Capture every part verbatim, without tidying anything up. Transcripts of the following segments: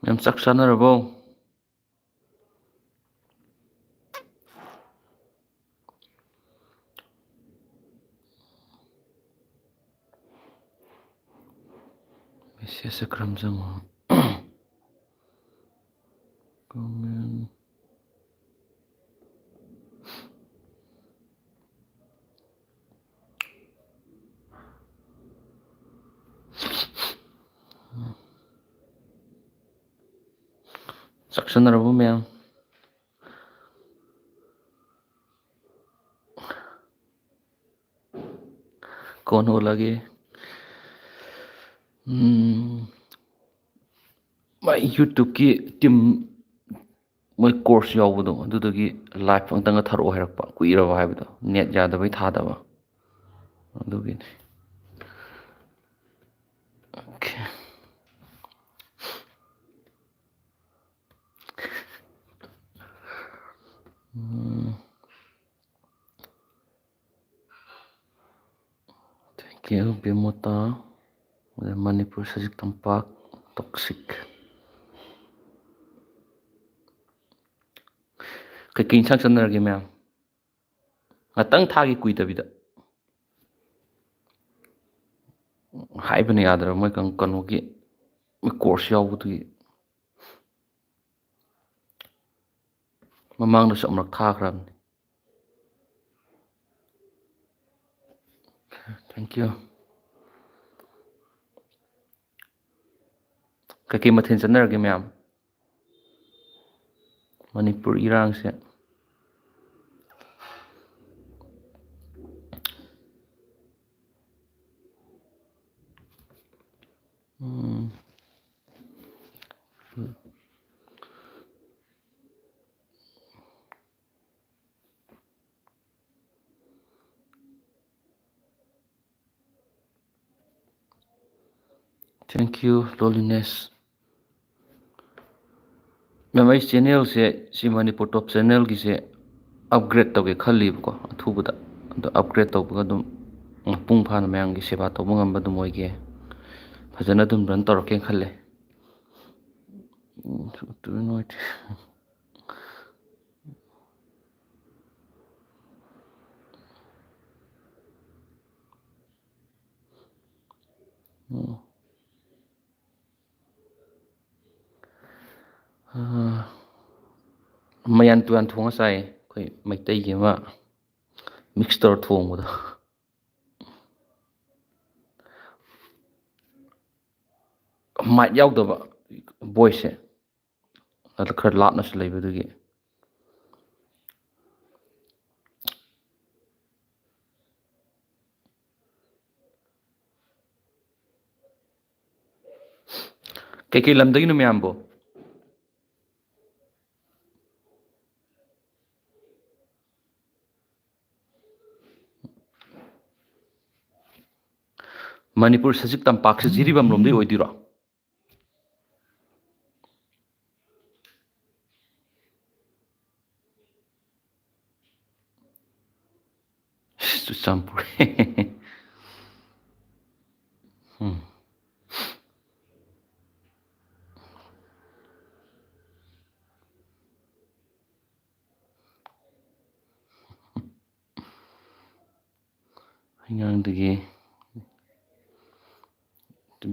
ꯌꯥꯝ ꯆꯥꯛ ꯆꯥꯅꯔꯕꯣ? ꯃꯦꯁꯦꯖꯁꯦ ꯀꯔꯝ ꯆꯪꯉꯣ? Comment. ꯆꯥꯛꯁꯟꯅꯔꯕꯣ ꯃꯌꯥꯝ? कौन बोला ये? ꯎꯝ, ꯃꯥꯏ YouTubeꯀꯤ team, ꯃꯣꯏ course ꯌꯥꯎꯕꯗꯣ, ꯑꯗꯨꯗꯒꯤ live ꯑꯝꯇꯪꯒ ꯊꯥꯔꯛꯑꯣ ꯍꯥꯏꯔꯛꯄ, ꯀꯨꯏꯔꯕ ꯍꯥꯏꯕꯗꯣ, net ꯌꯥꯗꯕꯩ ꯊꯥꯗꯕ, ꯑꯗꯨꯒꯤꯅꯤ꯫ Okay. Um. Thank you, ꯕꯤꯃꯣꯇꯥ꯫ Manipur ꯁꯖꯤꯛ ꯇꯝꯄꯥꯛ, toxic꯫ ꯀꯩꯀꯩ ꯏꯟꯁꯥꯡ ꯆꯠꯅꯔꯒꯦ ꯃꯌꯥꯝ? ꯉꯥꯛꯇꯪ ꯊꯥꯒꯤ ꯀꯨꯏꯗꯕꯤꯗ꯫ ꯍꯥꯏꯕꯅ ꯌꯥꯗ꯭ꯔꯕ ꯃꯣꯏ ꯀꯩꯅꯣ-, ꯀꯩꯅꯣꯒꯤ, ꯃꯣꯏ course ꯌꯥꯎꯕꯗꯨꯒꯤ꯫ ꯃꯃꯥꯡꯗꯁꯨ ꯑꯃꯨꯔꯛ ꯊꯥꯈ꯭ꯔꯕꯅꯤ꯫ Thank you. ꯀꯩꯀꯩ ꯃꯊꯦꯜ ꯆꯠꯅꯔꯒꯦ ꯃꯌꯥꯝ? ꯃꯅꯤꯄꯨꯔ ꯏꯔꯥꯡꯁꯦ꯫ ꯎꯝ꯫ Thank you, loneliness. ꯃꯦꯝ, ꯑꯩ channelꯁꯦ, ꯁꯤ ꯃꯅꯤꯄꯨꯔ Top Channelꯒꯤꯁꯦ upgrade ꯇꯧꯒꯦ ꯈꯜꯂꯤꯕꯀꯣ, ꯑꯊꯨꯕꯗ꯫ ꯑꯗꯣ upgrade ꯇꯧꯕꯒ ꯑꯗꯨꯝ ꯃꯄꯨꯡ ꯐꯥꯅ ꯃꯌꯥꯝꯒꯤ ꯁꯦꯕꯥ ꯇꯧꯕ ꯉꯝꯕ ꯑꯗꯨꯝ ꯑꯣꯏꯒꯦ꯫ ꯐꯖꯅ ꯑꯗꯨꯝ run ꯇꯧꯔꯛꯀꯦꯅ ꯈꯜꯂꯦ꯫ ꯎꯝ, ꯎꯠꯇꯕ ꯅꯨꯡꯉꯥꯏꯇꯦ꯫ ꯎꯝ꯫ ꯑꯥ, ꯃꯌꯥꯟ ꯇꯨꯌꯥꯟ ꯊꯣꯡꯉ ꯆꯥꯏ ꯑꯩꯈꯣꯏ ꯃꯩꯇꯩꯒꯤ ꯑꯃ mix ꯇꯧꯔ ꯊꯣꯡꯕꯗꯣ꯫ Mic ꯌꯥꯎꯗꯕ voice ꯁꯦ꯫ ꯑꯗ ꯈꯔ ꯂꯥꯞꯅꯁꯨ ꯂꯩꯕꯗꯨꯒꯤ꯫ ꯀꯩꯀꯩ ꯂꯝꯗꯒꯤꯅꯣ ꯃꯌꯥꯝꯕꯣ? ꯃꯅꯤꯄꯨꯔ ꯁꯖꯤꯛ ꯇꯝꯄꯥꯛꯁꯦ ꯖꯤꯔꯤꯕꯥꯝ ꯂꯣꯝꯗꯩ ꯑꯣꯏꯗꯣꯏꯔꯣ? ꯆꯨꯔꯆꯥꯟꯄꯨꯔ꯫ ꯎꯝ꯫ ꯍꯩꯉꯥꯡꯗꯒꯤ,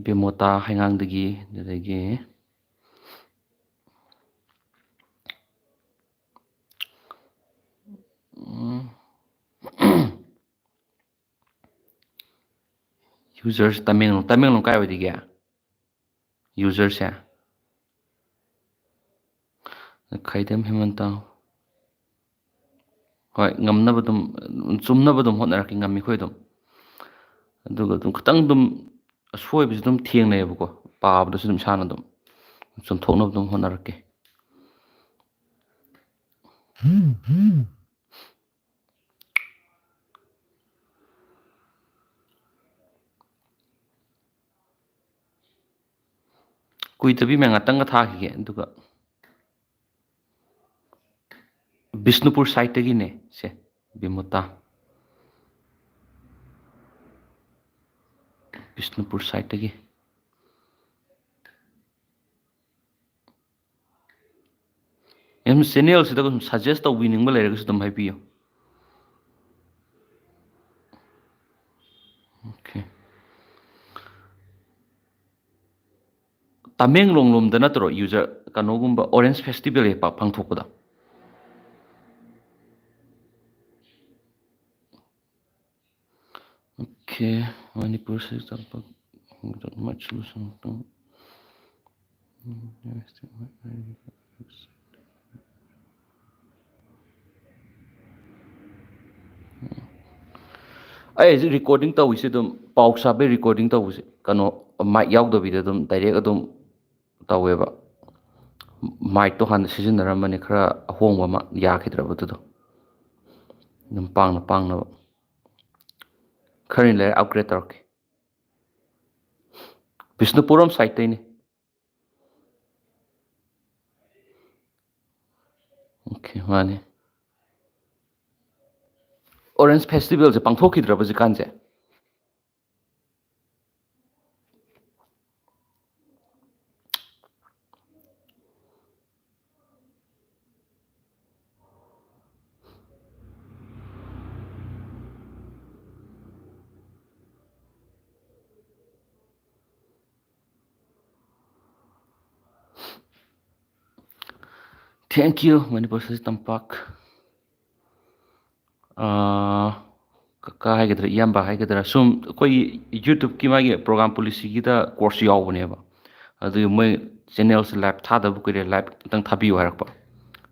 ꯕꯦꯃꯣꯇꯥ ꯍꯩꯉꯥꯡꯗꯒꯤ, ꯑꯗꯨꯗꯒꯤ, ꯎꯝ, users ꯇꯃꯦꯡꯂꯣꯡ, ꯇꯃꯦꯡꯂꯣꯡ ꯀꯥꯏ ꯑꯣꯏꯗꯣꯏꯒꯦ? Userꯁꯦ ꯈꯥꯏꯗꯦꯝ ꯍꯦꯃꯟꯇ꯫ ꯍꯣꯏ, ꯉꯝꯅꯕ ꯑꯗꯨꯝ, ꯆꯨꯝꯅꯕ ꯑꯗꯨꯝ ꯍꯣꯠꯅꯔꯛꯀꯦ, ꯉꯝꯃꯤ ꯑꯩꯈꯣꯏ ꯑꯗꯨꯝ꯫ ꯑꯗꯨꯒ ꯑꯗꯨꯝ ꯈꯤꯇꯪ ꯑꯗꯨꯝ ꯑꯁꯣꯏꯕꯁꯨ ꯑꯗꯨꯝ ꯊꯦꯡꯅꯩꯌꯦꯕꯀꯣ, ꯄꯥꯕꯗꯁꯨ ꯑꯗꯨꯝ ꯏꯁꯥꯅ ꯑꯗꯨꯝ ꯆꯨꯝꯊꯣꯛꯅꯕ ꯑꯗꯨꯝ ꯍꯣꯠꯅꯔꯛꯀꯦ꯫ ꯀꯨꯏꯗꯕꯤ ꯃꯌꯥꯝ ꯉꯥꯛꯇꯪꯒ ꯊꯥꯈꯤꯒꯦ, ꯑꯗꯨꯒ ꯕꯤꯁꯅꯨꯄꯨꯔ ꯁꯥꯏꯠꯇꯒꯤꯅꯦ ꯁꯦ, ꯕꯤꯃꯨꯇꯥ꯫ ꯕꯤꯁꯅꯨꯄꯨꯔ ꯁꯥꯏꯠꯇꯒꯤ꯫ ꯃꯦꯝ, ꯆꯦꯅꯦꯜꯁꯤꯗ ꯁꯨꯝ ꯁꯖꯦꯁ ꯇꯧꯕꯤꯅꯤꯡꯕ ꯂꯩꯔꯒꯁꯨ ꯑꯗꯨꯝ ꯍꯥꯏꯕꯤꯌꯨ꯫ ꯑꯣꯀꯦ꯫ ꯇꯃꯦꯡꯂꯣꯡ ꯂꯣꯝꯗ ꯅꯠꯇ꯭ꯔꯣ ꯌꯨꯖꯔ ꯀꯩꯅꯣꯒꯨꯝꯕ ꯑꯣꯔꯦꯟꯖ ꯐꯦꯁꯇꯤꯚꯦꯜ ꯍꯦꯛ ꯄꯥꯛ ꯄꯥꯡꯊꯣꯛꯄꯗꯣ? ꯑꯣꯀꯦ, ꯃꯅꯤꯄꯨꯔꯁꯤ ꯆꯠꯄ ꯃꯆꯨꯁꯤꯡ꯫ ꯑꯩ ꯍꯧꯖꯤꯛ ꯔꯦꯀꯣꯔꯗꯤꯡ ꯇꯧꯔꯤꯁꯦ ꯑꯗꯨꯝ, ꯄꯥꯎ ꯁꯥꯕꯩ ꯔꯦꯀꯣꯔꯗꯤꯡ ꯇꯧꯕꯁꯦ ꯀꯩꯅꯣ, ꯃꯥꯏꯛ ꯌꯥꯎꯗꯕꯤꯗ ꯑꯗꯨꯝ ꯗꯥꯏꯔꯦꯛ ꯑꯗꯨꯝ ꯇꯧꯋꯦꯕ꯫ ꯃꯥꯏꯛꯇꯣ ꯍꯥꯟꯅ ꯁꯤꯖꯤꯟꯅꯔꯝꯕꯅꯤ, ꯈꯔ ꯑꯍꯣꯡꯕ ꯑꯃ ꯌꯥꯈꯤꯗ꯭ꯔꯕꯗꯨꯗꯣ, ꯑꯗꯨꯝ ꯄꯥꯡꯅ ꯄꯥꯡꯅꯕ꯫ ꯈꯔꯅꯤ ꯂꯩꯔ ꯑꯞꯒ꯭ꯔꯦꯗ ꯇꯧꯔꯛꯀꯦ꯫ ꯕꯤꯁꯅꯨꯄꯨꯔꯝ ꯁꯥꯏꯠꯇꯩꯅꯦ꯫ ꯑꯣꯀꯦ, ꯃꯥꯅꯦ꯫ ꯑꯣꯔꯦꯟꯖ ꯐꯦꯁꯇꯤꯚꯦꯜꯁꯦ ꯄꯥꯡꯊꯣꯛꯈꯤꯗ꯭ꯔꯕ ꯍꯧꯖꯤꯛꯀꯥꯟꯁꯦ? Thank you, ꯃꯅꯤꯄꯨꯔ ꯁꯖꯤꯛ ꯇꯝꯄꯥꯛ꯫ ꯑꯥ, ꯀꯀꯥ ꯍꯥꯏꯒꯗ꯭ꯔꯥ, ꯏꯌꯥꯝꯕ ꯍꯥꯏꯒꯗ꯭ꯔꯥ, ꯁꯨꯝ ꯑꯩꯈꯣꯏꯒꯤ YouTube-ꯀꯤ ꯃꯥꯒꯤ program policy-ꯒꯤꯗ course ꯌꯥꯎꯕꯅꯦꯕ꯫ ꯑꯗꯨꯒꯤ ꯃꯣꯏ channel-ꯁꯦ live ꯊꯥꯗꯕ ꯀꯨꯏꯔꯦ, live ꯑꯝꯇꯪ ꯊꯥꯕꯤꯌꯨ ꯍꯥꯏꯔꯛꯄ꯫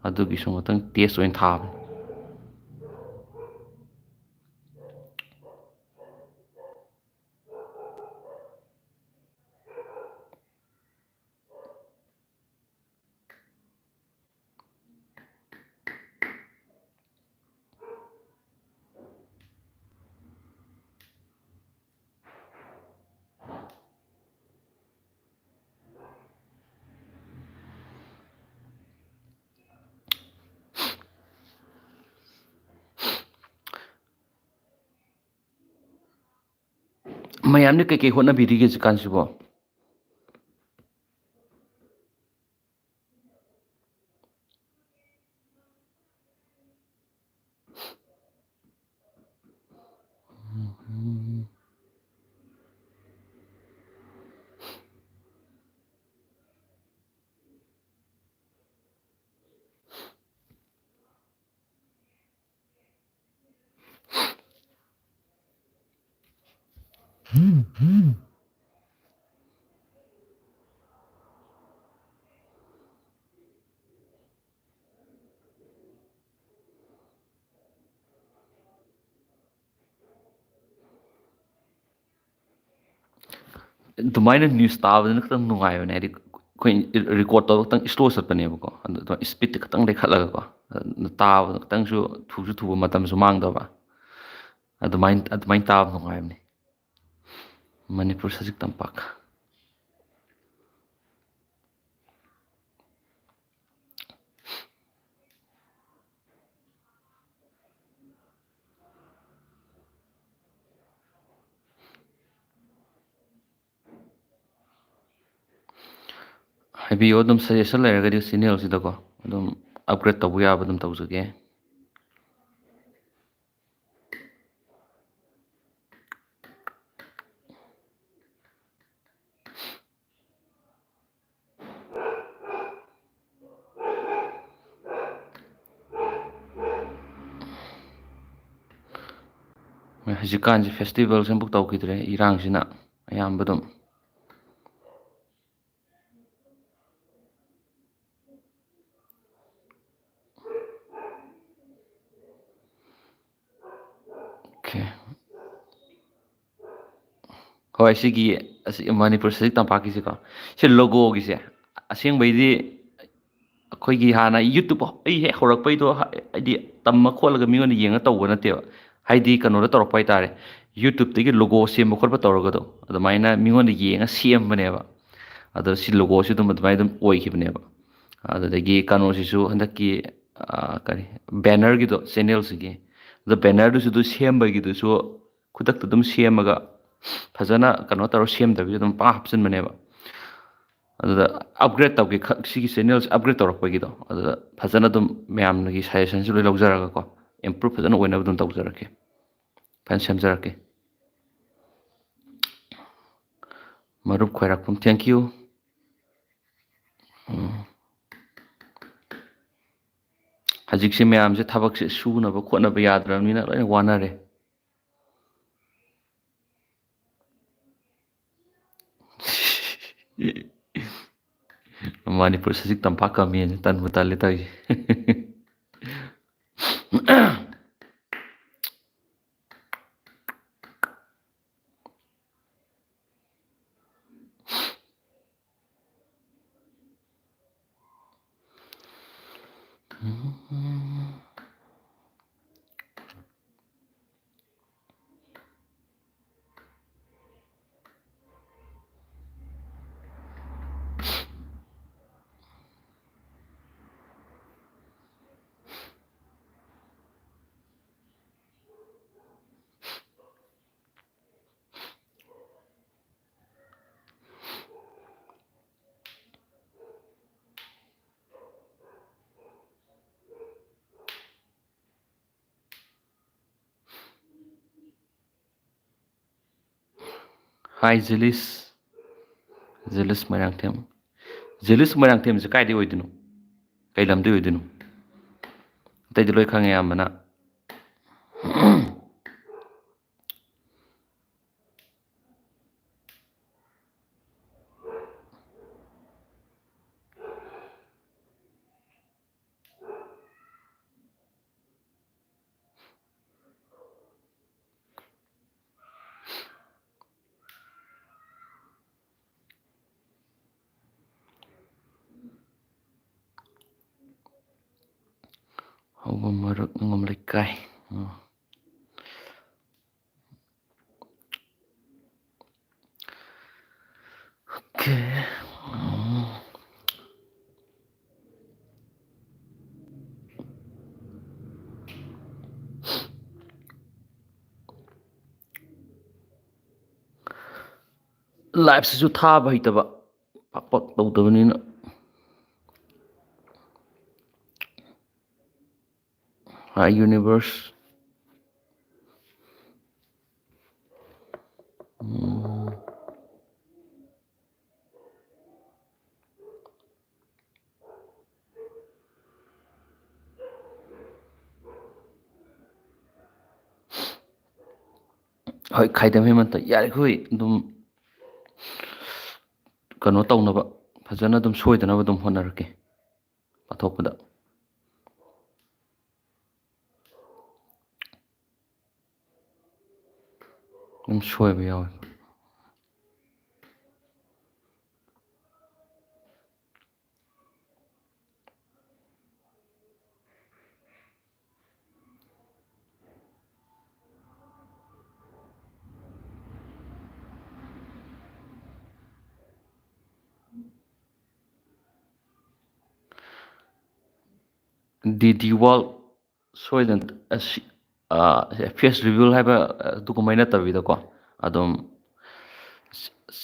ꯑꯗꯨꯒꯤ ꯁꯨꯝ ꯉꯥꯛꯇꯪ test ꯑꯣꯏꯅ ꯊꯥꯕꯅꯤ꯫ ꯃꯌꯥꯝꯗꯤ ꯀꯩꯀꯩ ꯍꯣꯠꯅꯕꯤꯔꯤꯒꯦ ꯍꯧꯖꯤꯛꯀꯥꯟꯁꯤꯕꯣ? ꯑꯗꯨꯃꯥꯏꯅ ꯅ꯭ꯌꯨꯁ ꯇꯥꯕꯗꯨꯅ ꯈꯤꯇꯪ ꯅꯨꯡꯉꯥꯏꯕꯅꯦ, ꯍꯥꯏꯗꯤ ꯑꯩꯈꯣꯏ ꯔꯦꯀꯣꯔꯠ ꯇꯧꯕ ꯈꯤꯇꯪ ꯏꯁꯂꯣ ꯆꯠꯄꯅꯦꯕꯀꯣ, ꯑꯗꯨ ꯏꯁꯄꯤꯠꯇꯤ ꯈꯤꯇꯪ ꯂꯩꯈꯠꯂꯒꯀꯣ, ꯑꯗꯨ ꯇꯥꯕꯗ ꯈꯤꯇꯪꯁꯨ ꯊꯨꯁꯨ ꯊꯨꯕ, ꯃꯇꯝꯁꯨ ꯃꯥꯡꯗꯕ, ꯑꯗꯨꯃꯥꯏꯅ, ꯑꯗꯨꯃꯥꯏꯅ ꯇꯥꯕ ꯅꯨꯡꯉꯥꯏꯕꯅꯦ꯫ ꯃꯅꯤꯄꯨꯔ ꯁꯖꯤꯛ ꯇꯝꯄꯥꯛ꯫ ꯍꯥꯏꯕꯤꯌꯣ, ꯑꯗꯨꯝ ꯁꯖꯦꯁꯟ ꯂꯩꯔꯒꯗꯤ ꯆꯦꯅꯦꯜꯁꯤꯗꯀꯣ ꯑꯗꯨꯝ ꯑꯞꯒ꯭ꯔꯦꯗ ꯇꯧꯕ ꯌꯥꯕ ꯑꯗꯨꯝ ꯇꯧꯖꯒꯦ꯫ ꯍꯧꯖꯤꯛꯀꯥꯟꯁꯤ ꯐꯦꯁꯇꯤꯚꯦꯜꯁꯦ ꯑꯃꯨꯛ ꯇꯧꯈꯤꯗ꯭ꯔꯦ, ꯏꯔꯥꯡꯁꯤꯅ ꯑꯌꯥꯝꯕ ꯑꯗꯨꯝ꯫ Okay. ꯍꯣꯏ, ꯁꯤꯒꯤ, ꯑꯁꯤ ꯃꯅꯤꯄꯨꯔ ꯁꯖꯤꯛ ꯇꯝꯄꯥꯛꯀꯤꯁꯤꯀꯣ, ꯁꯤ ꯂꯣꯒꯣꯒꯤꯁꯦ ꯑꯁꯦꯡꯕꯩꯗꯤ ꯑꯩꯈꯣꯏꯒꯤ ꯍꯥꯟꯅ YouTube ꯑꯩ ꯍꯦꯛ ꯍꯧꯔꯛꯄꯩꯗꯣ, ꯍꯥꯏꯗꯤ ꯇꯝꯃ ꯈꯣꯠꯂꯒ ꯃꯤꯉꯣꯟꯗ ꯌꯦꯡꯉ ꯇꯧꯕ ꯅꯠꯇꯦꯕ, ꯍꯥꯏꯗꯤ ꯀꯩꯅꯣꯗ ꯇꯧꯔꯛꯄ ꯍꯥꯏꯇꯥꯔꯦ, YouTubeꯇꯒꯤ ꯂꯣꯒꯣ ꯁꯦꯝꯕ ꯈꯣꯠꯄ ꯇꯧꯔꯒꯗꯣ ꯑꯗꯨꯃꯥꯏꯅ ꯃꯤꯉꯣꯟꯗ ꯌꯦꯡꯉ ꯁꯦꯝꯕꯅꯦꯕ꯫ ꯑꯗꯣ ꯁꯤ ꯂꯣꯒꯣꯁꯤ ꯑꯗꯨꯝ ꯑꯗꯨꯃꯥꯏꯅ ꯑꯗꯨꯝ ꯑꯣꯏꯈꯤꯕꯅꯦꯕ꯫ ꯑꯗꯨꯗꯒꯤ ꯀꯩꯅꯣꯁꯤꯁꯨ ꯍꯟꯗꯛꯀꯤ, ꯑꯥ, ꯀꯔꯤ, ꯕꯦꯅꯔꯒꯤꯗꯣ, ꯆꯦꯅꯦꯜꯁꯤꯒꯤ, ꯑꯗꯣ ꯕꯦꯅꯔꯗꯨꯁꯨ ꯑꯗꯨ ꯁꯦꯝꯕꯒꯤꯗꯨꯁꯨ ꯈꯨꯗꯛꯇ ꯑꯗꯨꯝ ꯁꯦꯝꯃꯒ ꯐꯖꯅ ꯀꯩꯅꯣ ꯇꯧꯔ ꯁꯦꯝꯗꯕꯤꯗ ꯑꯗꯨꯝ ꯄꯥ ꯍꯥꯞꯆꯤꯟꯕꯅꯦꯕ꯫ ꯑꯗꯨꯗ ꯑꯞꯒ꯭ꯔꯦꯗ ꯇꯧꯒꯦ ꯈꯛ, ꯁꯤꯒꯤ ꯆꯦꯅꯦꯜꯁꯦ ꯑꯞꯒ꯭ꯔꯦꯗ ꯇꯧꯔꯛꯄꯒꯤꯗꯣ, ꯑꯗꯨꯗ ꯐꯖꯅ ꯑꯗꯨꯝ ꯃꯌꯥꯝꯒꯤ ꯁꯖꯦꯁꯟꯁꯨ ꯂꯣꯏ ꯂꯧꯖꯔꯒꯀꯣ, ꯏꯝꯄ꯭ꯔꯨꯞ ꯐꯖꯅ ꯑꯣꯏꯅꯕ ꯑꯗꯨꯝ ꯇꯧꯖꯔꯛꯀꯦ, ꯐꯖꯅ ꯁꯦꯝꯖꯔꯛꯀꯦ꯫ ꯃꯔꯨꯞ ꯈꯣꯏꯔꯥꯛꯄꯝ, thank you꯫ ꯎꯝ꯫ ꯍꯧꯖꯤꯛꯁꯦ ꯃꯌꯥꯝꯁꯦ ꯊꯕꯛꯁꯦ ꯁꯨꯅꯕ ꯈꯣꯠꯅꯕ ꯌꯥꯗ꯭ꯔꯕꯅꯤꯅ ꯂꯣꯏꯅ ꯋꯥꯅꯔꯦ꯫ ꯃꯅꯤꯄꯨꯔ ꯁꯖꯤꯛ ꯇꯝꯄꯥꯛ ꯀꯝꯃꯦꯅ ꯇꯟꯕꯨ ꯇꯜꯂꯦ ꯇꯧꯔꯤꯁꯦ꯫ Hi, Zilis. Zilis Moirangthem. Zilis Moirangthemꯁꯦ ꯀꯥꯏꯗꯩ ꯑꯣꯏꯗꯣꯏꯅꯣ? ꯀꯩ ꯂꯝꯗꯩ ꯑꯣꯏꯗꯣꯏꯅꯣ? ꯑꯇꯩꯗꯤ ꯂꯣꯏ ꯈꯪꯉꯦ ꯑꯌꯥꯝꯕꯅ꯫ ꯍꯧꯕ ꯃꯔꯛ ꯅꯤꯉꯣꯝ ꯂꯩꯀꯥꯏ꯫ ꯎꯝ꯫ Okay. ꯎꯝ꯫ Live ꯁꯤꯁꯨ ꯊꯥꯕ ꯍꯩꯇꯕ, ꯄꯥꯛ ꯄꯥꯛ ꯇꯧꯗꯕꯅꯤꯅ꯫ Hi, universe. ꯎꯝ꯫ ꯍꯣꯏ, ꯈꯥꯏꯗꯝ ꯍꯦꯃꯟꯇ꯫ ꯌꯥꯔꯤꯈꯣꯏ ꯑꯗꯨꯝ ꯀꯩꯅꯣ ꯇꯧꯅꯕ, ꯐꯖꯅ ꯑꯗꯨꯝ ꯁꯣꯏꯗꯅꯕ ꯑꯗꯨꯝ ꯍꯣꯠꯅꯔꯛꯀꯦ ꯄꯥꯊꯣꯛꯄꯗ꯫ ꯑꯗꯨꯝ ꯁꯣꯏꯕ ꯌꯥꯎꯋꯦ꯫ ꯗꯤ ꯗꯤ ꯋꯥꯔꯜ ꯁꯣꯏꯗꯅ ꯑꯁꯤ, ꯑ, ꯐꯦꯁ ꯔꯤꯚꯤꯜ ꯍꯥꯏꯕ ꯑꯗꯨꯒꯨꯝꯕꯩ ꯅꯠꯇꯕꯤꯗꯀꯣ, ꯑꯗꯨꯝ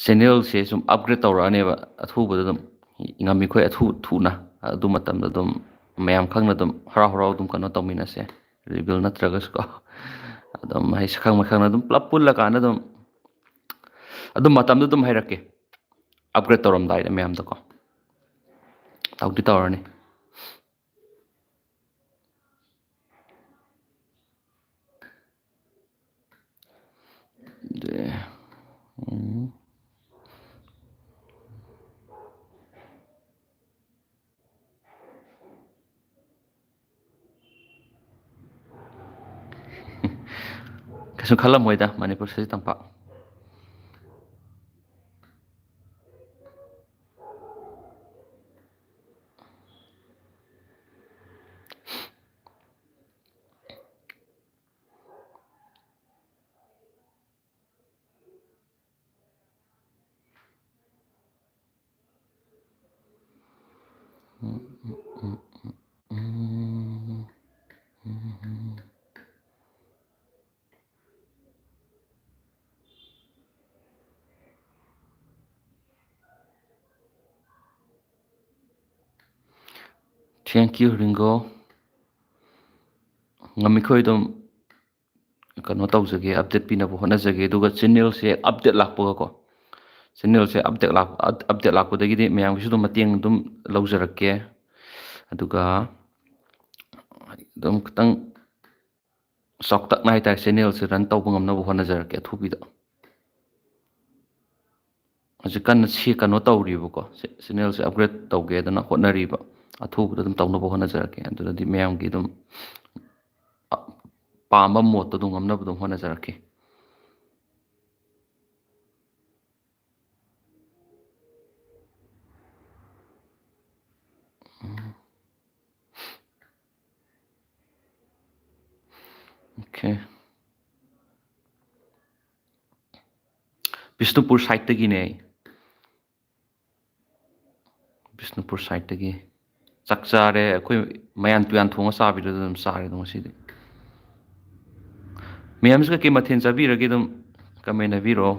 ꯆꯦꯅꯦꯜꯁꯦ ꯁꯨꯝ ꯑꯞꯒ꯭ꯔꯦꯗ ꯇꯧꯔꯛꯑꯅꯦꯕ ꯑꯊꯨꯕꯗ ꯑꯗꯨꯝ, ꯉꯝꯃꯤꯈꯣꯏ ꯑꯊꯨ-, ꯊꯨꯅ꯫ ꯑꯗꯨ ꯃꯇꯝꯗ ꯑꯗꯨꯝ ꯃꯌꯥꯝ ꯈꯪꯅ ꯑꯗꯨꯝ ꯍꯔꯥꯎ ꯍꯔꯥꯎ ꯑꯗꯨꯝ ꯀꯩꯅꯣ ꯇꯧꯃꯤꯟꯅꯁꯦ, ꯔꯤꯚꯤꯜ ꯅꯠꯇ꯭ꯔꯒꯁꯨꯀꯣ꯫ ꯑꯗꯨꯝ ꯑꯩ ꯁꯛꯈꯪ ꯃꯥꯏꯈꯪꯅ ꯑꯗꯨꯝ ꯄꯨꯂꯞ ꯄꯨꯜꯂꯀꯥꯟꯗ ꯑꯗꯨꯝ, ꯑꯗꯨꯝ ꯃꯇꯝꯗ ꯑꯗꯨꯝ ꯍꯥꯏꯔꯛꯀꯦ, ꯑꯞꯒ꯭ꯔꯦꯗ ꯇꯧꯔꯝꯗꯥꯏꯗ ꯃꯌꯥꯝꯗꯀꯣ꯫ ꯇꯧꯗꯤ ꯇꯧꯔꯅꯤ꯫ ꯎꯝ꯫ ꯀꯩꯁꯨ ꯈꯜꯂꯝꯃꯣꯏꯗ ꯃꯅꯤꯄꯨꯔ ꯁꯖꯤꯛ ꯇꯝꯄꯥꯛ꯫ Thank you, Ringo꯫ ꯉꯝꯃꯤꯈꯣꯏ ꯑꯗꯨꯝ ꯀꯩꯅꯣ ꯇꯧꯖꯒꯦ, ꯑꯞꯗꯦꯠ ꯄꯤꯅꯕ ꯍꯣꯠꯅꯖꯒꯦ꯫ ꯑꯗꯨꯒ ꯆꯦꯅꯦꯜꯁꯦ ꯑꯞꯗꯦꯠ ꯂꯥꯛꯄꯒꯀꯣ, ꯆꯦꯅꯦꯜꯁꯦ ꯑꯞꯗꯦꯠ ꯂꯥꯛ-, ꯑꯞ-, ꯑꯞꯗꯦꯠ ꯂꯥꯛꯄꯗꯒꯤꯗꯤ ꯃꯌꯥꯝꯒꯤꯁꯨ ꯑꯗꯨꯝ ꯃꯇꯦꯡ ꯑꯗꯨꯝ ꯂꯧꯖꯔꯛꯀꯦ꯫ ꯑꯗꯨꯒ ꯑꯗꯨꯝ ꯈꯤꯇꯪ ꯆꯥꯎꯇꯛꯅ ꯍꯥꯏꯇꯥꯔꯦ, ꯆꯦꯅꯦꯜꯁꯦ ꯔꯟ ꯇꯧꯕ ꯉꯝꯅꯕ ꯍꯣꯠꯅꯖꯔꯛꯀꯦ ꯑꯊꯨꯕꯤꯗ꯫ ꯍꯧꯖꯤꯛ ꯀꯟꯅ ꯁꯤ ꯀꯩꯅꯣ ꯇꯧꯔꯤꯕꯀꯣ, ꯁꯤ ꯆꯦꯅꯦꯜꯁꯦ ꯑꯞꯒ꯭ꯔꯦꯗ ꯇꯧꯒꯦꯗꯅ ꯍꯣꯠꯅꯔꯤꯕ꯫ ꯑꯊꯨꯕꯗ ꯑꯗꯨꯝ ꯇꯧꯅꯕ ꯍꯣꯠꯅꯖꯔꯛꯀꯦ꯫ ꯑꯗꯨꯗꯗꯤ ꯃꯌꯥꯝꯒꯤ ꯑꯗꯨꯝ ꯑ-, ꯄꯥꯝꯕ ꯃꯣꯠꯇꯣ ꯑꯗꯨꯝ ꯉꯝꯅꯕ ꯑꯗꯨꯝ ꯍꯣꯠꯅꯖꯔꯛꯀꯦ꯫ Okay. ꯕꯤꯁꯅꯨꯄꯨꯔ ꯁꯥꯏꯠꯇꯒꯤꯅꯦ ꯑꯩ꯫ ꯕꯤꯁꯅꯨꯄꯨꯔ ꯁꯥꯏꯠꯇꯒꯤ꯫ ꯆꯥꯛ ꯆꯥꯔꯦ꯫ ꯑꯩꯈꯣꯏ ꯃꯌꯥꯟ ꯇꯨꯌꯥꯟ ꯊꯣꯡꯉ ꯆꯥꯕꯤꯗꯨꯗ ꯑꯗꯨꯝ ꯆꯥꯔꯦ ꯑꯗꯣ ꯉꯁꯤꯗꯤ꯫ ꯃꯌꯥꯝꯁꯨ ꯀꯩꯀꯩ ꯃꯊꯦꯜ ꯆꯥꯕꯤꯔꯒꯦ ꯑꯗꯨꯝ ꯀꯃꯦꯟ ꯍꯥꯏꯕꯤꯔꯛꯑꯣ꯫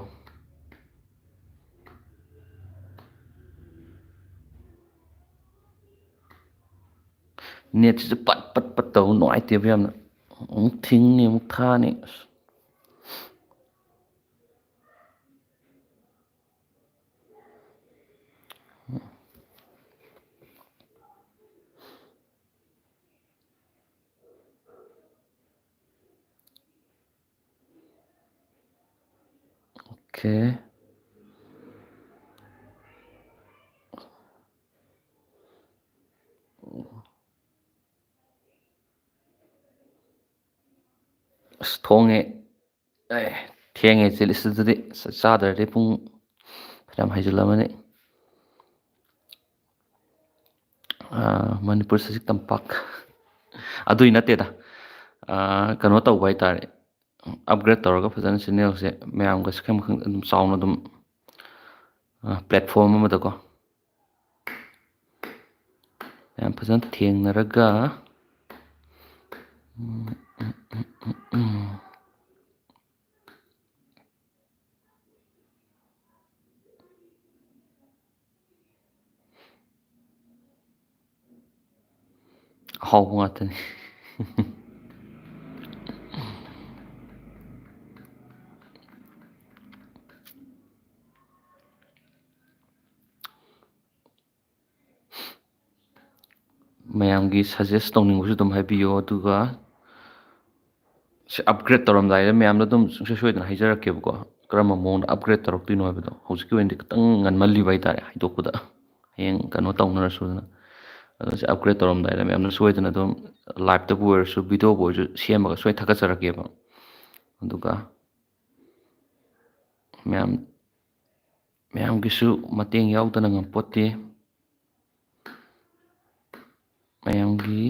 ꯅꯦꯠꯁꯤꯁꯨ ꯄꯠ ꯄꯠ ꯄꯠ ꯇꯧ ꯅꯨꯡꯉꯥꯏꯇꯦꯕ ꯌꯥꯝꯅ꯫ ꯑꯃꯨꯛ ꯊꯤꯡꯅꯤ, ꯑꯃꯨꯛ ꯊꯥꯅꯤ꯫ ꯑꯁ꯫ Okay. ꯑꯁ, ꯊꯣꯡꯉꯦ꯫ ꯑꯦ, ꯊꯦꯡꯉꯦ ꯆꯦꯂꯤꯁꯇꯨꯗꯤ꯫ ꯆꯥꯛ ꯆꯥꯗ꯭ꯔꯗꯤ ꯄꯨꯡ ꯐꯅꯌꯥꯝ ꯍꯩꯖꯤꯜꯂꯝꯃꯅꯤ꯫ ꯑꯥ, ꯃꯅꯤꯄꯨꯔ ꯁꯖꯤꯛ ꯇꯝꯄꯥꯛ꯫ ꯑꯗꯨꯏ ꯅꯠꯇꯦꯗ꯫ ꯑꯥ, ꯀꯩꯅꯣ ꯇꯧꯕ ꯍꯥꯏꯇꯥꯔꯦ꯫ ꯑꯞꯒ꯭ꯔꯦꯗ ꯇꯧꯔꯒ ꯐꯖꯅ ꯆꯦꯅꯦꯜꯁꯦ ꯃꯌꯥꯝꯒ ꯁꯛꯈꯪ ꯃꯈꯪ ꯑꯗꯨꯝ ꯆꯥꯎꯅ ꯑꯗꯨꯝ, ꯑꯥ, ꯄ꯭ꯂꯦꯠꯐꯣꯝ ꯑꯃꯗꯀꯣ ꯌꯥꯝ ꯐꯖꯅ ꯊꯦꯡꯅꯔꯒ, ꯎꯝ, ꯎꯝ, ꯎꯝ, ꯎꯝ, ꯎꯝ꯫ ꯑꯍꯥꯎꯕ ꯉꯥꯛꯇꯅꯤ꯫ ꯃꯌꯥꯝꯒꯤ ꯁꯖꯦꯁ ꯇꯧꯅꯤꯡꯕꯁꯨ ꯑꯗꯨꯝ ꯍꯥꯏꯕꯤꯌꯣ, ꯑꯗꯨꯒ ꯁꯤ ꯑꯞꯒ꯭ꯔꯦꯗ ꯇꯧꯔꯝꯗꯥꯏꯗ ꯃꯌꯥꯝꯗ ꯑꯗꯨꯝ ꯁꯨꯡꯁꯣꯏ ꯁꯣꯏꯗꯅ ꯍꯥꯏꯖꯔꯛꯀꯦꯕꯀꯣ꯫ ꯀꯔꯝꯕ ꯃꯑꯣꯡꯗ ꯑꯞꯒ꯭ꯔꯦꯗ ꯇꯧꯔꯛꯇꯣꯏꯅꯣ ꯍꯥꯏꯕꯗꯣ ꯍꯧꯖꯤꯛꯀꯤ ꯑꯣꯏꯅꯗꯤ ꯈꯤꯇꯪ ꯉꯟꯃꯜꯂꯤꯕ ꯍꯥꯏꯇꯥꯔꯦ ꯍꯥꯏꯗꯣꯛꯄꯗ꯫ ꯍꯌꯦꯡ ꯀꯩꯅꯣ ꯇꯧꯅꯔꯁꯨꯗꯅ꯫ ꯑꯗꯣ ꯁꯤ ꯑꯞꯒ꯭ꯔꯦꯗ ꯇꯧꯔꯝꯗꯥꯏꯗ ꯃꯌꯥꯝꯅ ꯁꯣꯏꯗꯅ ꯑꯗꯨꯝ ꯂꯥꯏꯞꯇꯕꯨ ꯑꯣꯏꯔꯁꯨ ꯚꯤꯗꯤꯑꯣꯕꯨ ꯑꯣꯏꯔꯁꯨ ꯁꯦꯝꯃꯒ ꯁꯣꯏ ꯊꯥꯒꯠꯆꯔꯛꯀꯦꯕ꯫ ꯑꯗꯨꯒ ꯃꯌꯥꯝ, ꯃꯌꯥꯝꯒꯤꯁꯨ ꯃꯇꯦꯡ ꯌꯥꯎꯗꯅ ꯉꯝꯄꯣꯠꯇꯦ꯫ ꯃꯌꯥꯝꯒꯤ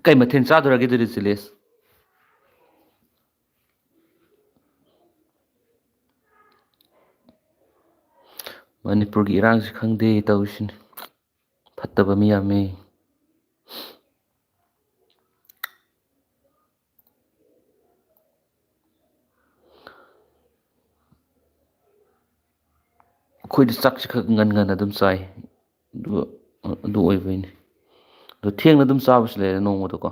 ꯀꯩ ꯃꯊꯦꯜ ꯆꯥꯗꯣꯔꯒꯦ ꯑꯗꯨꯗꯤ, ꯖꯤꯂꯦꯁ? ꯃꯅꯤꯄꯨꯔꯒꯤ ꯏꯔꯥꯡꯁꯤ ꯈꯪꯗꯦ ꯇꯧꯔꯤꯁꯤꯅꯤ꯫ ꯐꯠꯇꯕ ꯃꯤ ꯌꯥꯝꯃꯤ꯫ ꯑꯩꯈꯣꯏꯗꯤ ꯆꯥꯛꯁꯤ ꯈꯔ ꯉꯟ ꯉꯟꯅ ꯑꯗꯨꯝ ꯆꯥꯏ꯫ ꯑꯗꯨꯒ, ꯑꯗꯨ ꯑꯣꯏꯕꯩꯅꯤ꯫ ꯑꯗꯣ ꯊꯦꯡꯅ ꯑꯗꯨꯝ ꯆꯥꯕꯁꯨ ꯂꯩꯔꯦ ꯅꯣꯡꯃꯗꯀꯣ꯫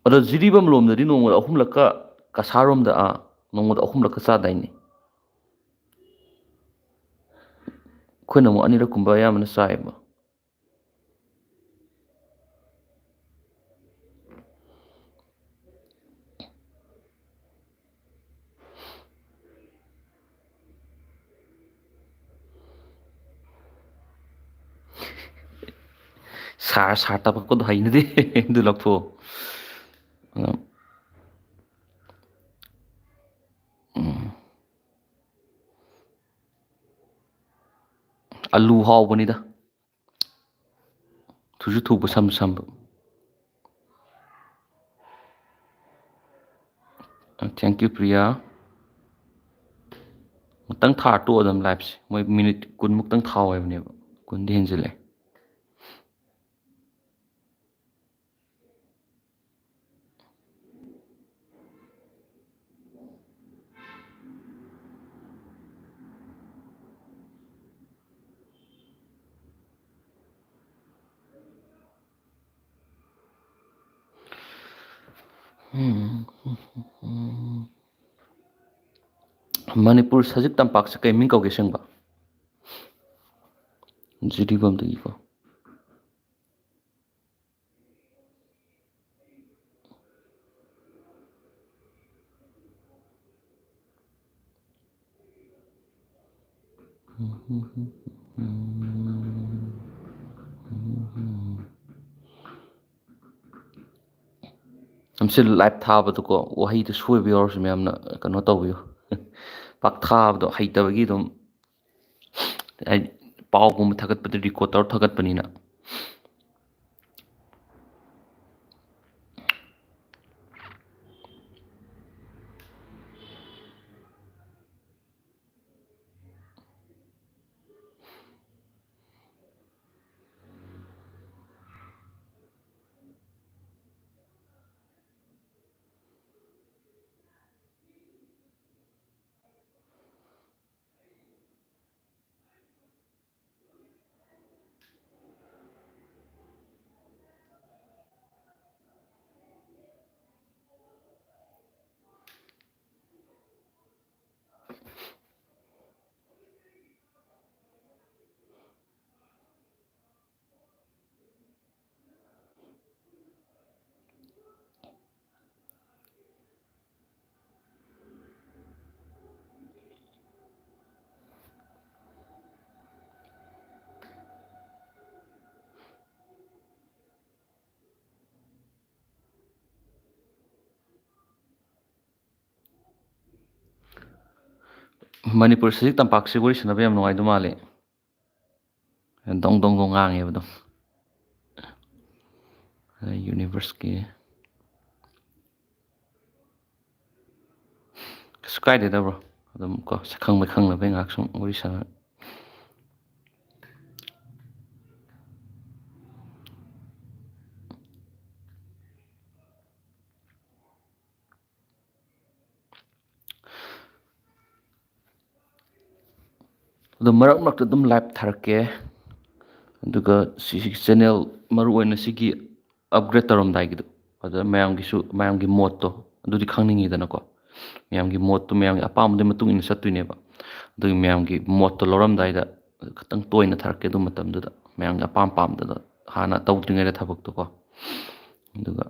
ꯑꯗꯣ ꯖꯤꯔꯤꯕꯥꯝ ꯂꯣꯝꯗꯗꯤ ꯅꯣꯡꯃꯗ ꯑꯍꯨꯝꯂꯛꯀ, ꯀꯁꯥꯔꯣꯝꯗ, ꯑꯥ, ꯅꯣꯡꯃꯗ ꯑꯍꯨꯝꯂꯛꯀ ꯆꯥꯗꯥꯏꯅꯦ? ꯑꯩꯈꯣꯏꯅ ꯑꯃꯨꯛ ꯑꯅꯤꯔꯛꯀꯨꯝꯕ ꯑꯌꯥꯝꯕꯅ ꯆꯥꯏꯌꯦꯕ꯫ ꯁꯥꯔ, ꯁꯥꯔ ꯇꯞꯄꯛꯄꯗꯣ ꯍꯩꯅꯗꯦ꯫ ꯑꯗꯨ ꯂꯧꯊꯣꯛꯑꯣ꯫ ꯑꯗꯣ ꯑꯂꯨ ꯍꯥꯎꯕꯅꯤꯗ꯫ ꯊꯨꯁꯨ ꯊꯨꯕ, ꯁꯝꯁꯨ ꯁꯝꯕ꯫ Thank you, Priya. ꯉꯥꯛꯇꯪ ꯊꯥꯔ ꯇꯣꯛꯑꯣ ꯑꯗꯨꯝ liveꯁꯦ꯫ ꯃꯣꯏ ꯃꯤꯅꯤꯠ ꯀꯨꯟꯃꯨꯛꯇꯪ ꯊꯥꯎ ꯍꯥꯏꯕꯅꯦꯕ꯫ ꯀꯨꯟꯗꯤ ꯍꯦꯟꯖꯤꯜꯂꯦ꯫ ꯃꯅꯤꯄꯨꯔ ꯁꯖꯤꯛ ꯇꯝꯄꯥꯛꯁꯦ ꯀꯩ ꯃꯤꯡ ꯀꯧꯒꯦ ꯑꯁꯦꯡꯕ? ꯖꯤꯔꯤꯕꯥꯝꯗꯒꯤꯀꯣ꯫ ꯃꯁꯤ live ꯊꯥꯕꯗꯀꯣ, ꯋꯥꯍꯩꯗ ꯁꯣꯏꯕ ꯌꯥꯎꯔꯁꯨ ꯃꯌꯥꯝꯅ ꯀꯩꯅꯣ ꯇꯧꯕꯤꯌꯨ꯫ ꯄꯥꯛ ꯊꯥꯕꯗꯣ ꯍꯩꯇꯕꯒꯤ ꯑꯗꯨꯝ, ꯍꯥꯏꯗꯤ, ꯄꯥꯎꯒꯨꯝꯕ ꯊꯥꯒꯠꯄꯗ record ꯇꯧꯔ ꯊꯥꯒꯠꯄꯅꯤꯅ꯫ ꯃꯅꯤꯄꯨꯔ ꯁꯖꯤꯛ ꯇꯝꯄꯥꯛꯁꯤ ꯋꯥꯔꯤ ꯁꯥꯟꯅꯕ ꯌꯥꯝ ꯅꯨꯡꯉꯥꯏꯗꯧ ꯃꯥꯜꯂꯦ꯫ ꯗꯣꯡ ꯗꯣꯡ ꯗꯣꯡ ꯉꯥꯡꯉꯦꯕ ꯑꯗꯨꯝ꯫ ꯑꯗꯩ ꯌꯨꯅꯤꯚꯔꯁꯀꯤ ꯀꯩꯁꯨ ꯀꯥꯏꯗꯦꯗ, ꯕ꯭ꯔꯣ꯫ ꯑꯗꯨꯝ ꯀꯣ, ꯁꯛꯈꯪꯕꯩ ꯈꯪꯅꯕꯩ ꯉꯥꯏꯍꯥꯛ ꯁꯨꯝ ꯋꯥꯔꯤ ꯁꯥꯟꯅ꯫ ꯑꯗꯣ ꯃꯔꯛ ꯃꯔꯛꯇ ꯑꯗꯨꯝ ꯂꯥꯏꯚ ꯊꯥꯔꯛꯀꯦ꯫ ꯑꯗꯨꯒ ꯁꯤꯒꯤ ꯆꯦꯅꯦꯜ, ꯃꯔꯨ ꯑꯣꯏꯅ ꯁꯤꯒꯤ ꯑꯞꯒ꯭ꯔꯦꯗ ꯇꯧꯔꯝꯗꯥꯏꯒꯤꯗꯣ, ꯑꯗꯨꯗ ꯃꯌꯥꯝꯒꯤꯁꯨ, ꯃꯌꯥꯝꯒꯤ ꯃꯣꯠꯇꯣ ꯑꯗꯨꯗꯤ ꯈꯪꯅꯤꯡꯉꯤꯗꯅꯀꯣ꯫ ꯃꯌꯥꯝꯒꯤ ꯃꯣꯠꯇꯣ, ꯃꯌꯥꯝꯒꯤ ꯑꯄꯥꯝꯕꯗꯨꯒꯤ ꯃꯇꯨꯡ ꯏꯟꯅ ꯆꯠꯇꯣꯏꯅꯦꯕ꯫ ꯑꯗꯨꯒꯤ ꯃꯌꯥꯝꯒꯤ ꯃꯣꯠꯇꯣ ꯂꯧꯔꯝꯗꯥꯏꯗ ꯈꯤꯇꯪ ꯇꯣꯏꯅ ꯊꯥꯔꯛꯀꯦ꯫ ꯑꯗꯨ ꯃꯇꯝꯗꯨꯗ ꯃꯌꯥꯝꯒꯤ ꯑꯄꯥꯝ ꯄꯥꯝꯗꯗ, ꯍꯥꯟꯅ ꯇꯧꯗ꯭ꯔꯤꯉꯩꯗ ꯊꯕꯛꯇꯣꯀꯣ꯫ ꯑꯗꯨꯒ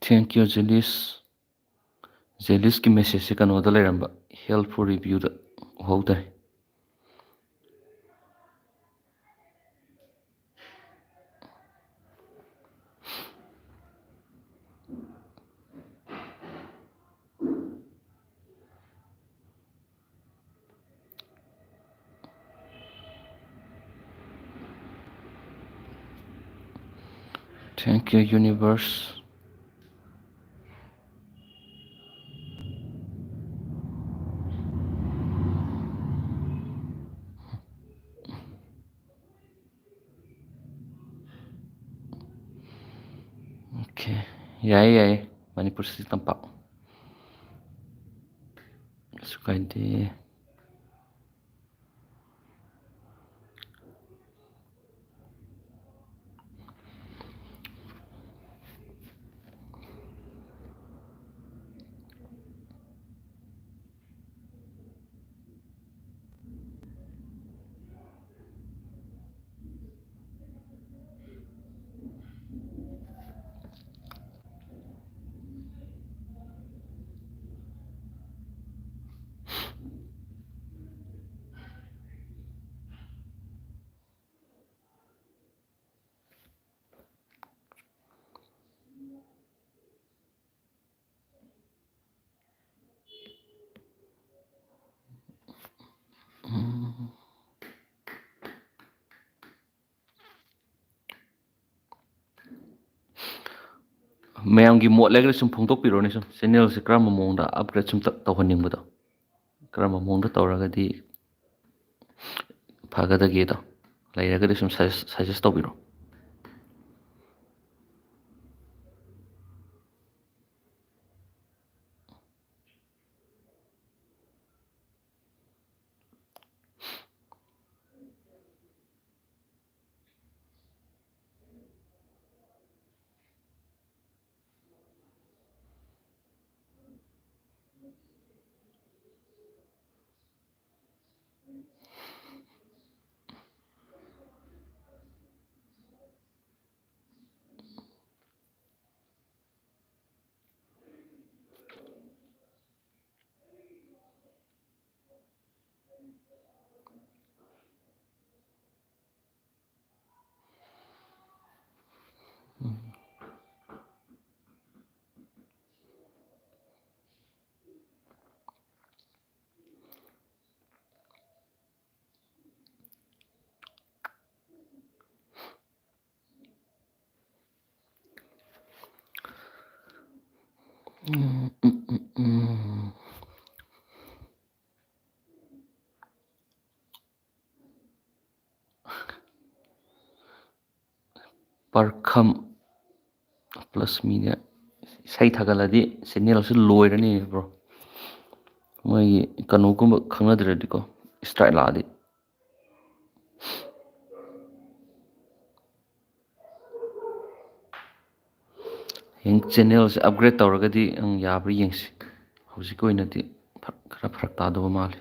Thank you, Jelis꯫ ꯖꯦꯂꯤꯁꯀꯤ ꯃꯦꯁꯦꯖꯁꯦ ꯀꯩꯅꯣꯗ ꯂꯩꯔꯝꯕ, ꯍꯦꯜꯞ ꯐꯣꯔ ꯔꯤꯚ꯭ꯌꯨꯗ ꯎꯍꯧꯗ꯭ꯔꯦ꯫ Thank you, universe. Okay. ꯌꯥꯏꯌꯦ, ꯌꯥꯏꯌꯦ꯫ ꯃꯅꯤꯄꯨꯔ ꯁꯤꯇꯤ ꯇꯝꯄꯥꯛ꯫ ꯀꯩꯁꯨ ꯀꯥꯏꯗꯦ꯫ ꯃꯌꯥꯝꯒꯤ ꯃꯣꯠ ꯂꯩꯔꯒꯗꯤ ꯁꯨꯝ ꯐꯣꯡꯗꯣꯛꯄꯤꯔꯣꯅꯦ, ꯁꯨꯝ ꯆꯦꯅꯦꯜꯁꯦ ꯀꯔꯝꯕ ꯃꯑꯣꯡꯗ ꯑꯞꯒ꯭ꯔꯦꯗ ꯁꯨꯝ ꯇ-, ꯇꯧꯍꯟꯅꯤꯡꯕꯗꯣ, ꯀꯔꯝꯕ ꯃꯑꯣꯡꯗ ꯇꯧꯔꯒꯗꯤ ꯐꯒꯗꯒꯦꯗꯣ ꯂꯩꯔꯒꯗꯤ ꯁꯨꯝ ꯁꯖꯦꯁ, ꯁꯖꯦꯁ ꯇꯧꯕꯤꯔꯣ꯫ ꯎꯝ, ꯎꯝ, ꯎꯝ, ꯎꯝ꯫ ꯄꯔꯈꯝ ꯄ꯭ꯂꯁ ꯃꯤꯅ ꯏꯁꯩ ꯊꯥꯒꯠꯂꯗꯤ ꯆꯦꯅꯦꯜꯁꯨ ꯂꯣꯏꯔꯅꯤ, ꯕ꯭ꯔꯣ꯫ ꯃꯣꯏꯒꯤ ꯀꯩꯅꯣꯒꯨꯝꯕ ꯈꯪꯅꯗ꯭ꯔꯗꯤꯀꯣ, ꯏꯁꯇ꯭ꯔꯥꯏꯛ ꯂꯥꯛꯑꯗꯤ꯫ ꯍꯌꯦꯡ ꯆꯦꯅꯦꯜꯁꯦ ꯑꯞꯒ꯭ꯔꯦꯗ ꯇꯧꯔꯒꯗꯤ ꯅꯪ ꯌꯥꯕ꯭ꯔꯥ ꯌꯦꯡꯁꯤ꯫ ꯍꯧꯖꯤꯛꯀꯤ ꯑꯣꯏꯅꯗꯤ ꯐꯔꯛ-, ꯈꯔ ꯐꯔꯛ ꯇꯥꯗꯧꯕ ꯃꯥꯜꯂꯤ꯫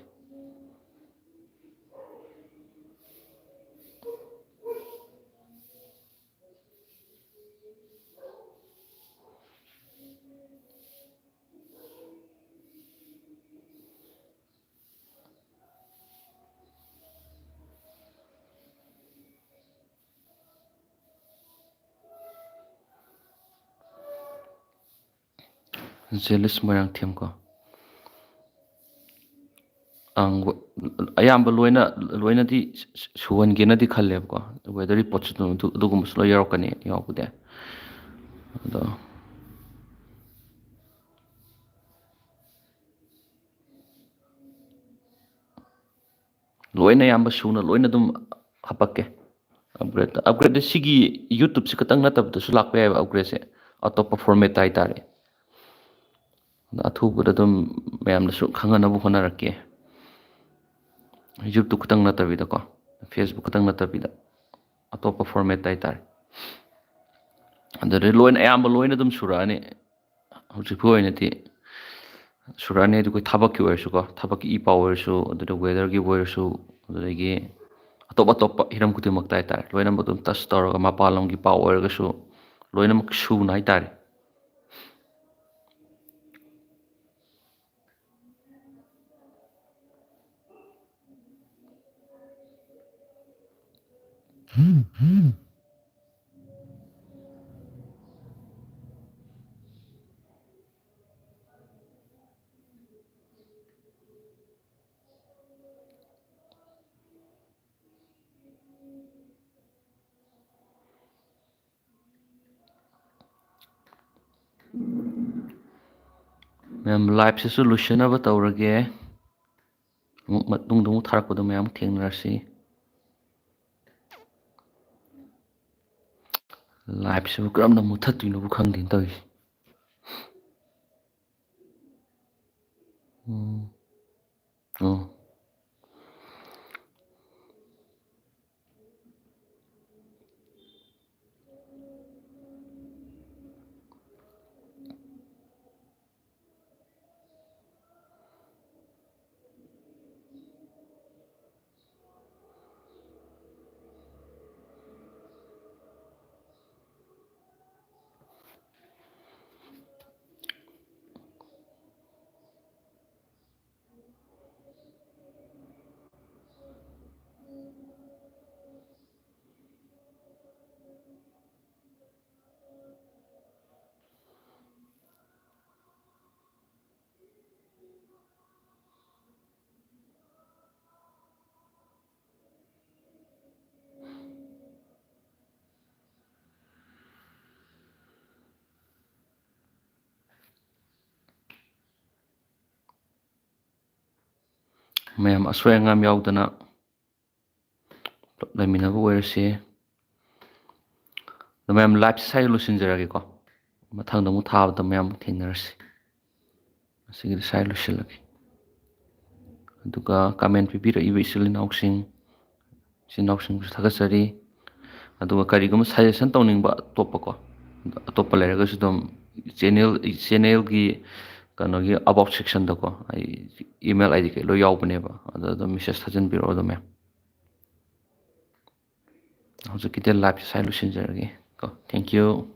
ꯖꯦꯂꯤꯁ ꯃꯣꯏꯔꯥꯡꯊꯦꯝ ꯀꯣ꯫ ꯑꯪ, ꯋ-, ꯑꯌꯥꯝꯕ ꯂꯣꯏꯅ, ꯂꯣꯏꯅꯗꯤ ꯁꯨ-, ꯁꯨꯍꯟꯒꯦꯅꯗꯤ ꯈꯜꯂꯦꯕꯀꯣ꯫ ꯋꯦꯗꯔ ꯔꯤꯄꯣꯔꯠꯁꯨ ꯑꯗꯨꯝ ꯑꯗꯨ-, ꯑꯗꯨꯒꯨꯝꯕꯁꯨ ꯂꯣꯏ ꯌꯥꯎꯔꯛꯀꯅꯤ ꯌꯥꯎꯕꯗꯤ꯫ ꯑꯗꯣ ꯂꯣꯏꯅ ꯑꯌꯥꯝꯕ ꯁꯨꯅ ꯂꯣꯏꯅ ꯑꯗꯨꯝ ꯍꯥꯄꯛꯀꯦ꯫ ꯑꯞꯒ꯭ꯔꯦꯗ, ꯑꯞꯒ꯭ꯔꯦꯗ ꯁꯤꯒꯤ YouTubeꯁꯤ ꯈꯛꯇꯪ ꯅꯠꯇꯕꯗꯁꯨ ꯂꯥꯛꯄ ꯌꯥꯏꯕ ꯑꯞꯒ꯭ꯔꯦꯗꯁꯦ꯫ ꯑꯇꯣꯞꯄ ꯐꯣꯔꯃꯦꯠꯇ ꯍꯥꯏꯇꯥꯔꯦ꯫ ꯑꯗ ꯑꯊꯨꯕꯗ ꯑꯗꯨꯝ ꯃꯌꯥꯝꯗꯁꯨ ꯈꯪꯍꯟꯅꯕ ꯍꯣꯠꯅꯔꯛꯀꯦ꯫ YouTube ꯈꯛꯇꯪ ꯅꯠꯇꯕꯤꯗꯀꯣ, Facebook ꯈꯛꯇꯪ ꯅꯠꯇꯕꯤꯗ ꯑꯇꯣꯞꯄ ꯐꯣꯔꯃꯦꯠꯇ ꯍꯥꯏꯇꯥꯔꯦ꯫ ꯑꯗꯨꯗꯩ ꯂꯣꯏꯅ, ꯑꯌꯥꯝꯕ ꯂꯣꯏꯅ ꯑꯗꯨꯝ ꯁꯨꯔꯛꯑꯅꯤ꯫ ꯍꯧꯖꯤꯛꯀꯤ ꯑꯣꯏꯅꯗꯤ ꯁꯨꯔꯛꯑꯅꯤ꯫ ꯑꯗꯨ ꯑꯩꯈꯣꯏ ꯊꯕꯛꯀꯤ ꯑꯣꯏꯔꯁꯨꯀꯣ, ꯊꯕꯛꯀꯤ ꯏ ꯄꯥꯎ ꯑꯣꯏꯔꯁꯨ, ꯑꯗꯨꯗ ꯋꯦꯗꯔꯒꯤ ꯑꯣꯏꯔꯁꯨ, ꯑꯗꯨꯗꯒꯤ ꯑꯇꯣꯞ ꯑꯇꯣꯞꯄ ꯍꯤꯔꯝ ꯈꯨꯗꯤꯡꯃꯛꯇ ꯍꯥꯏꯇꯥꯔꯦ, ꯂꯣꯏꯅꯃꯛ ꯑꯗꯨꯝ ꯇꯁ ꯇꯧꯔꯒ, ꯃꯄꯥꯟ ꯂꯝꯒꯤ ꯄꯥꯎ ꯑꯣꯏꯔꯒꯁꯨ ꯂꯣꯏꯅꯃꯛ ꯁꯨꯅ ꯍꯥꯏꯇꯥꯔꯦ꯫ ꯃꯌꯥꯝ, live ꯁꯤꯁꯨ ꯂꯣꯏꯁꯤꯟꯅꯕ ꯇꯧꯔꯒꯦ꯫ ꯑꯃꯨꯛ ꯃꯇꯨꯡꯗ ꯑꯃꯨꯛ ꯊꯥꯔꯛꯄꯗꯣ ꯃꯌꯥꯝ ꯊꯦꯡꯅꯔꯁꯤ꯫ Live ꯁꯤꯕꯨ ꯀꯔꯝꯅ ꯃꯨꯠꯊꯠꯇꯣꯏꯅꯣꯕꯨ ꯈꯪꯗꯦꯅ ꯇꯧꯔꯤꯁꯦ꯫ ꯎꯝ꯫ ꯑꯣ꯫ ꯃꯌꯥꯝ, ꯑꯁꯣꯏ ꯑꯉꯥꯝ ꯌꯥꯎꯗꯅ ꯄꯨꯂꯞ ꯂꯩꯃꯤꯟꯅꯕ ꯑꯣꯏꯔꯁꯤ꯫ ꯑꯗꯣ ꯃꯌꯥꯝ, live ꯁꯦ ꯁ꯭ꯋꯥꯏꯗ ꯂꯣꯏꯁꯤꯟꯖꯔꯒꯦꯀꯣ꯫ ꯃꯊꯪꯗ ꯑꯃꯨꯛ ꯊꯥꯕꯗ ꯃꯌꯥꯝ ꯊꯦꯡꯅꯔꯁꯤ꯫ ꯉꯁꯤꯒꯤꯗꯤ ꯁ꯭ꯋꯥꯏꯗ ꯂꯣꯏꯁꯤꯜꯂꯒꯦ꯫ ꯑꯗꯨꯒ comment ꯄꯤꯕꯤꯔꯛꯏꯕ ꯏꯆꯤꯜ ꯏꯅꯥꯎꯁꯤꯡ, ꯏꯆꯤꯜ ꯏꯅꯥꯎꯁꯤꯡꯕꯨꯁꯨ ꯊꯥꯒꯠꯆꯔꯤ꯫ ꯑꯗꯨꯒ ꯀꯔꯤꯒꯨꯝꯕ suggestion ꯇꯧꯅꯤꯡꯕ ꯑꯇꯣꯞꯄꯀꯣ, ꯑꯇꯣꯞꯄ ꯂꯩꯔꯒꯁꯨ ꯑꯗꯨꯝ channel, channel ꯒꯤ ꯀꯩꯅꯣꯒꯤ about section ꯗꯀꯣ, ꯑꯩ email ID ꯀꯩ ꯂꯣꯏ ꯌꯥꯎꯕꯅꯦꯕ, ꯑꯗꯨꯗ ꯑꯗꯨꯝ message ꯊꯥꯖꯤꯟꯕꯤꯔꯛꯑꯣ ꯑꯗꯨꯝ, ꯃꯌꯥꯝ꯫ ꯍꯧꯖꯤꯛꯀꯤꯗꯤ live ꯁꯦ ꯁ꯭ꯋꯥꯏ ꯂꯣꯏꯁꯤꯟꯖꯔꯒꯦ ꯀꯣ꯫ Thank you꯫